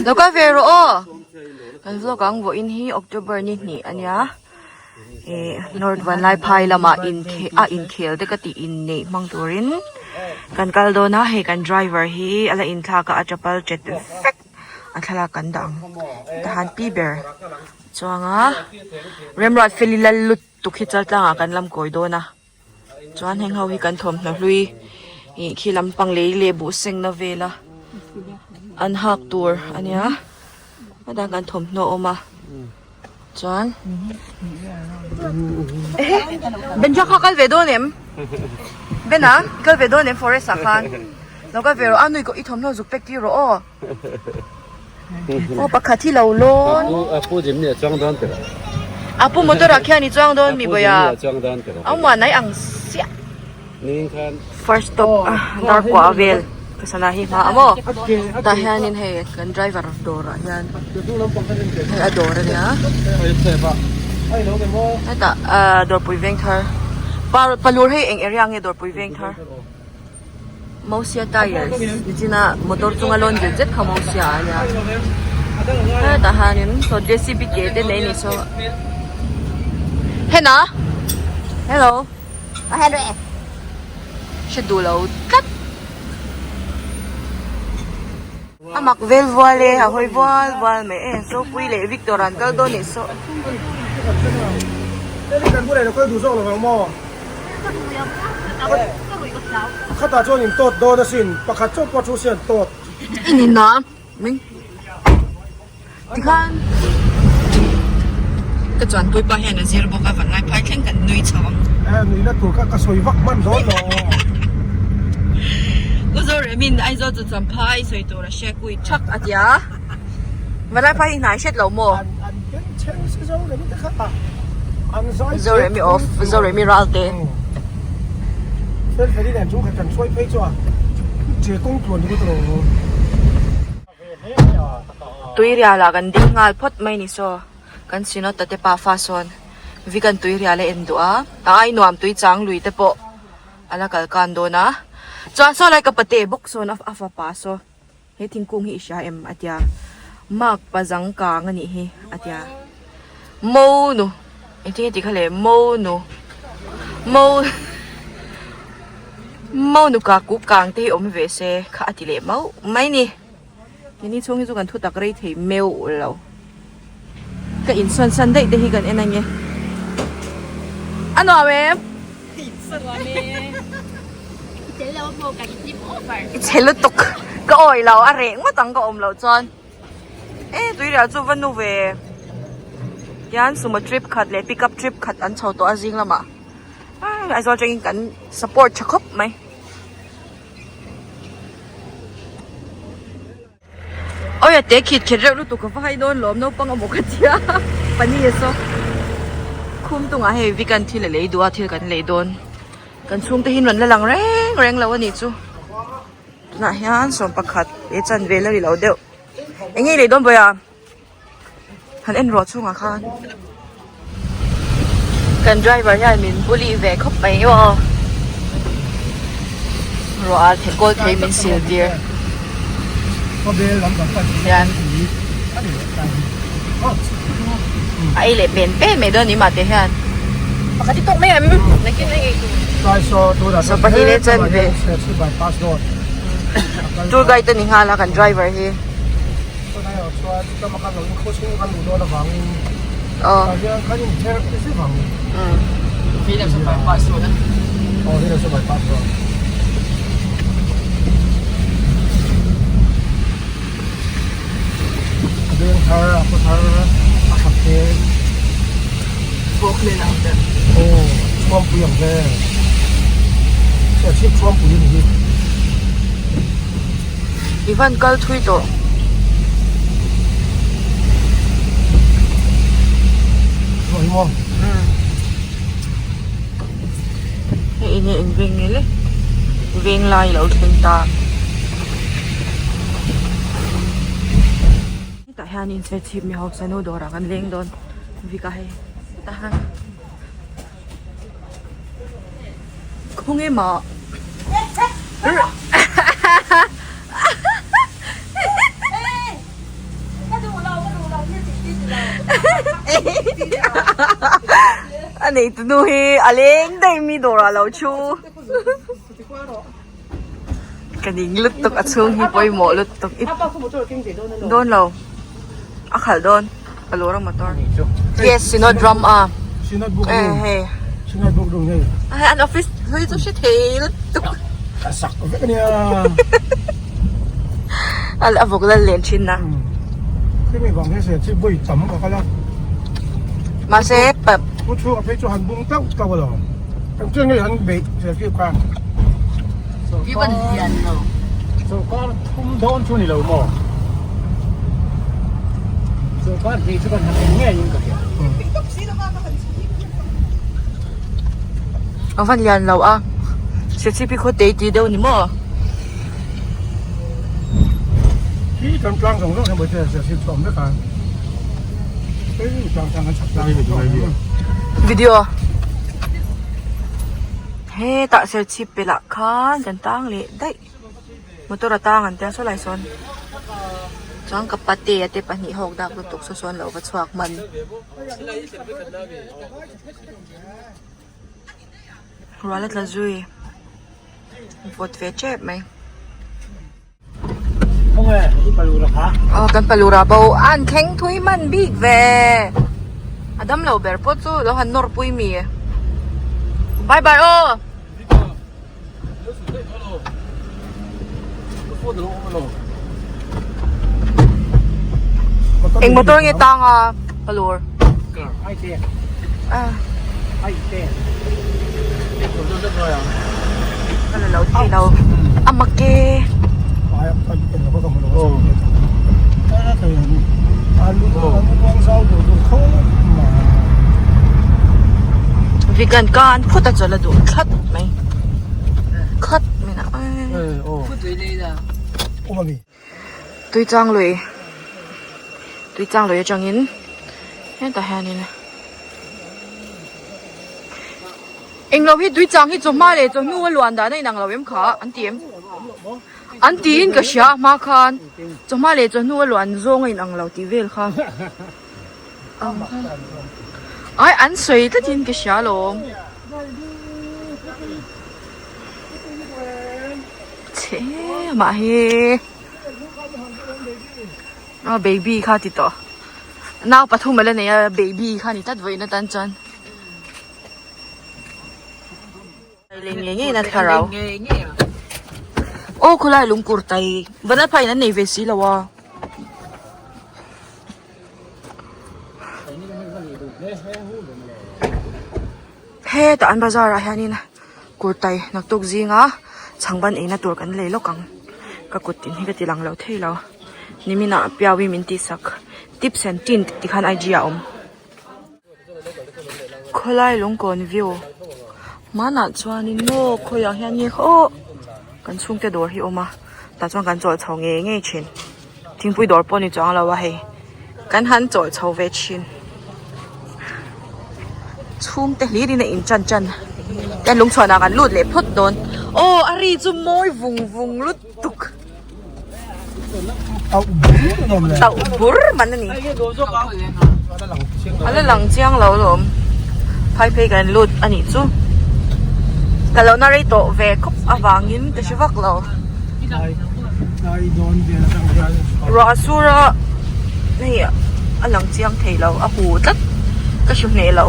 Lo kal ve rawh aw. Kan vlog ang vawiin hi October ni hnih a nia. Ih North Vanlaiphai lamah inkhel a inkhel te ka tih inneih hmang turin kan kal dawn a hei kan driver hi a la inthlak a a chapal chet vek a thlalak kan dah ang tahan pi ber chuang a Remruat feli lal lutuk hi chaltlangah kan lam kawi dawn a chuan heng ho hi kan thawmhnaw hlui ih khi lampang lei leh buh sengna vela an hak tur a nia a dang kan thawmhnaw a awm a chuan ehe Benja kha kal ve dawn em Bena i kal ve dawn em forest ah khan lo kal ve rawh a nui i thawmhnaw zuk pek tir rawh aw. Aw pakhat hi lo lawn. Apu Jimny a chuang dawn tiraw? Apu motor ah khian i chuang dawn mi bawih a. Apu Jimny a chuang dawn tiraw? A muan nai ang siah. Ning khan. First stop a dar kua vel ka sana hi hma a maw. Tah hianin hei kan driver dawr ah hian hei a dawr a nia. Hetah dawrpui veng thar palur hei eng area nge dawrpui veng thar. Mosia tires nichina motor chunga lawn zet zet kha Mosia a nia hetah hianin saw J C B ke te nei ni saw hena hello hre duh lo tlat a mak vel vual e a hawi vual vual mai e Zopui leh Victor an kal dawn nih saw. Khatah chuan in tawt dawn asin, pakhat chauh pawh thu sian tawt. I ni na ming tikhan ka chuanpui pa hian a zir bawk a vanlai phai thleng kan nui chho ang. Eh nuihna tur kha ka sawi vak hman dawn lo. U Zoremin Aizawl chu chuan phai sawi tur a hre kui thak a tia. Vanlai phai hi hnai hret lo maw? An an beng chheng si Zoremi te kha an zai Zoremi off Zoremi ral te. Fel feli nen chu khat kan hruai phei chu a che kawng tluan ni ka lo. Tuirial ah kan ding nghal phawt mai ni saw kan Sinota te pa fa sawn Vigan tuirial a en duh a a ai nuam tui chang lui te pawh a la kal kan dawn a chuan saw lai ka pate bawk sawn a fapa saw. He thingkung hi i hria em? a tia. Mark pazang kang a nih hi a tia. Mo nu engtin nge tih kha le mo nu mo mo nu ka kuk kang te hi awm ve se kha a ti leh mauh mai ni. Keini chhung hi chu kan thu tak rei thei meuh lo. Ka insawn san daih te hi kan en ange. A nuam em? I chhe lutuk ka awi lo a reh ngawt ang ka awm loh chuan e tuirial chu va nu ve hian sumo trip khat leh pickup trip khat an chho tawh a zing lamah Aizawl atangin kan support tha khawp mai. Awi a te khit khet reuh lutuk ka va hai dawn lawm naupang a maw ka tia paneer saw khum tungah hei weekend thil a lei duh a thil kan lei dawn kan chhungte hi an rawn la lang reng reng lo a nih chu tunah hian sawmpakhat he chanve la ri lo deuh eng nge i lei dawn bawiha. Han en ruah chhungah khan kan driver hian min bully ve khawp mai aw ruah a the kawl thei min sil tir hian a ei leh pen pen mai dawn ni mahte hian pakhat hi tawk mai em nakin a ei tur so pahnih leh chanve tour guide a ni nghal a kan driver hi. I van kal thui tawh. Hei enge in veng nge le veng lai lo thleng ta. Hetah hianin Serchhip mi hausa nu dawrah kan leng dawn vik a hei hetah hian. Khawnge mah A neitu nu hi a leng daih mi dawrah lo thu. Ka ning lutuk a chhung hi pawimawh lutuk i dawn lo a khalh dawn a lawr a motor yes synod ram a eh hei hei an office hlui chu hre thei lutuk a vawk lal len thin na mahse pa Sawrkar thum dawn chu ni lo maw? Sawrkar hnih chu kan han eng ngeiin ka hria. A van lian lo a, Sechhipi khaw tei ti deuh ni maw? Hi kan tlang zawng zawng hian bawihte Sechhip chu a awm vek a. Hei tlang tlang kan chhak tlang Video. Hetah serchhip pe lah khan kan tang leh daih motor a tang an tia saw lai sawn chuan ka patea te pahnih hawk dak lutuk saw sawn lo va chhuak hman rual a tla zui vawt ve tep mai. Aw kan palura bo an thleng thui man bik ve a dam lo ber pawh chu lo han nawr pui mi bye bye aw. Eng motor nge tang a palur ka la lo thei lo a mak e. Vegan ka an phawt a chawlh a duh thlap mai khat mai na Tuichang lui Tuichang lui atangin hetah hianin englo hi Tuichang hi chawhma leh chawhnu a luan dan a inang lo em kha an ti em an tiin ka hria a hma khan chawhma leh chawhnu a luan zawng a inang lo tih vel kha ai an sawi tlatin ka hria alawm. Chhe mah hi aw baby kha ti tawh nau pathum ala nei a baby kha ni tlat vawiin atan chuan lei ngei ngei na thlarau aw khawlai lungkur tai vanlalphai in an nei ve si lo a. Hetah an bazar ah hianin kurtai naktuk zinga chhangban eina tur kan lei lawk ang ka kut tin hi ka ti lang lo thei lo nimin ah piau in min tih sak tips and tint ti khan IG ah a awm khawlai lungkawn view hmanah chuanin maw khawiah hian nge khaw kan chhungte dawr hi a awm a tah chuan kan chawlh chho ngei ngei thin. Thingpui dawr pawh ni chuang lo a hei kan han chawlh chho ve thin chhungte hlir in a in tan tan kan lungchhuan ah kan lut leh phawt dawn aw a ri chu mawi vung vung lutuk tauh bur man a ni a la lang chiang lo alawm phai phei kan lut a nih chu ka lo na rei tawh ve khawp avangin ka hre vak lo. Ruah a sur a hei a lang chiang thei lo a hu tlat ka hru hneh lo.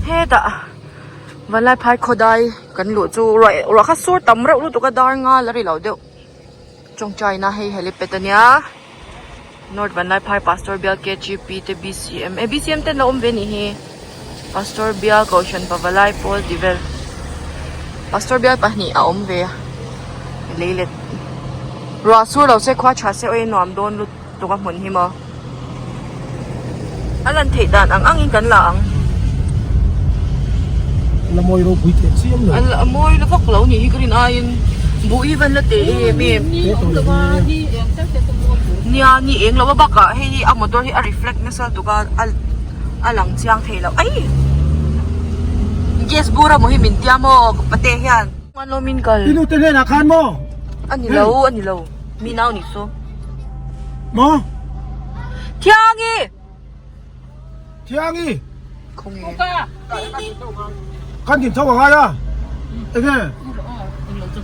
Hetah Vanlaiphai khawdai kan luh chu ruah kha sur tam reuh lutuk a dar ngal a ri lo deuh. Tawngtaina hei helipad ania North Vanlaiphai Pastor Bial KGP te BCM eh BCM te an lo awm ve anih hi Pastor Bial Kohhran Pavalai Pawl tih vel Pastor Bial pahnih a awm ve a leilet ruah sur lo se khua tha se awi nuam dawn lutuk a hmun hi maw a lan theih dan ang ang in kan la ang. A la mawi ropui teh chiam lo. A mawi la vak lo nih hi ka rin aiin buh hi van la teh em em. Nia ni eng lo a bakah hei hi a motor hi a reflect nasa lutuk a a lang chiang thei lo ai gas bur emaw hi min tia maw ka pate hian. I nute hnenah khan maw? A ni lo a ni lo. Mi nau nih chu. Maw? Thiangi! Thiangi! Khawnge? Kan din tho a ngai a. Enge?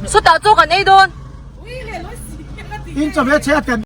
Sawtah chaw kan ei dawn. In chawhmeh chhe a ten.